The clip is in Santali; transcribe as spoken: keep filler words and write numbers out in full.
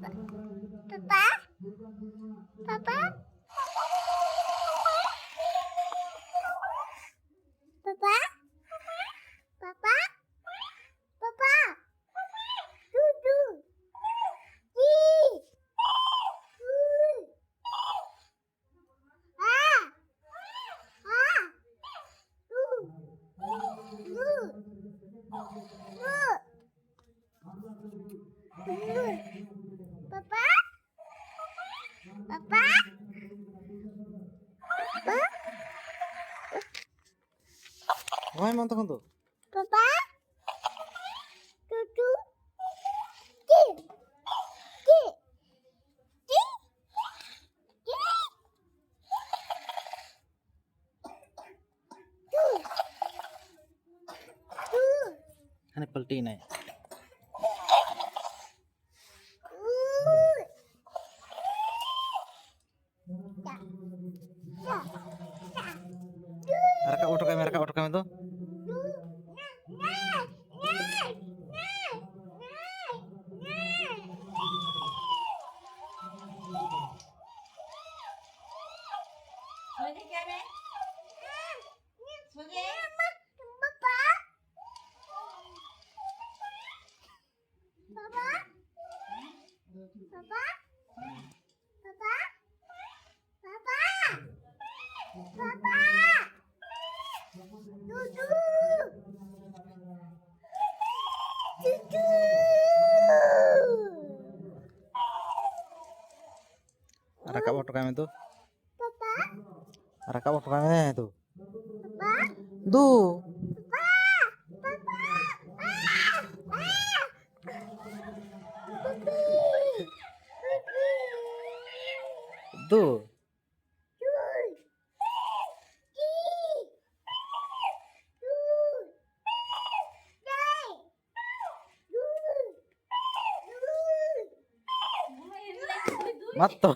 Papa? Papa? Papa? Papa? Papa? Dudu. Di. Du. Ah. Ah. Du. Du. Du. Papa? Papa? Papa? Why, Manta Khandu? Papa? Tutu? Ki? Ki? Ki? Ki? Tu? Tu? Hani palti nai. Rakab oto kami, rakab oto kami tu. Papa? Papa? Papa? Papa? Dudu. Dudu. Rakab oto kami tu. Papa? Rakab oto kami tu. Papa? Du. Papa? Papa? Ah! Ah! Papi! Papi! Du. Dudu. Dudu. Dudu. Mato.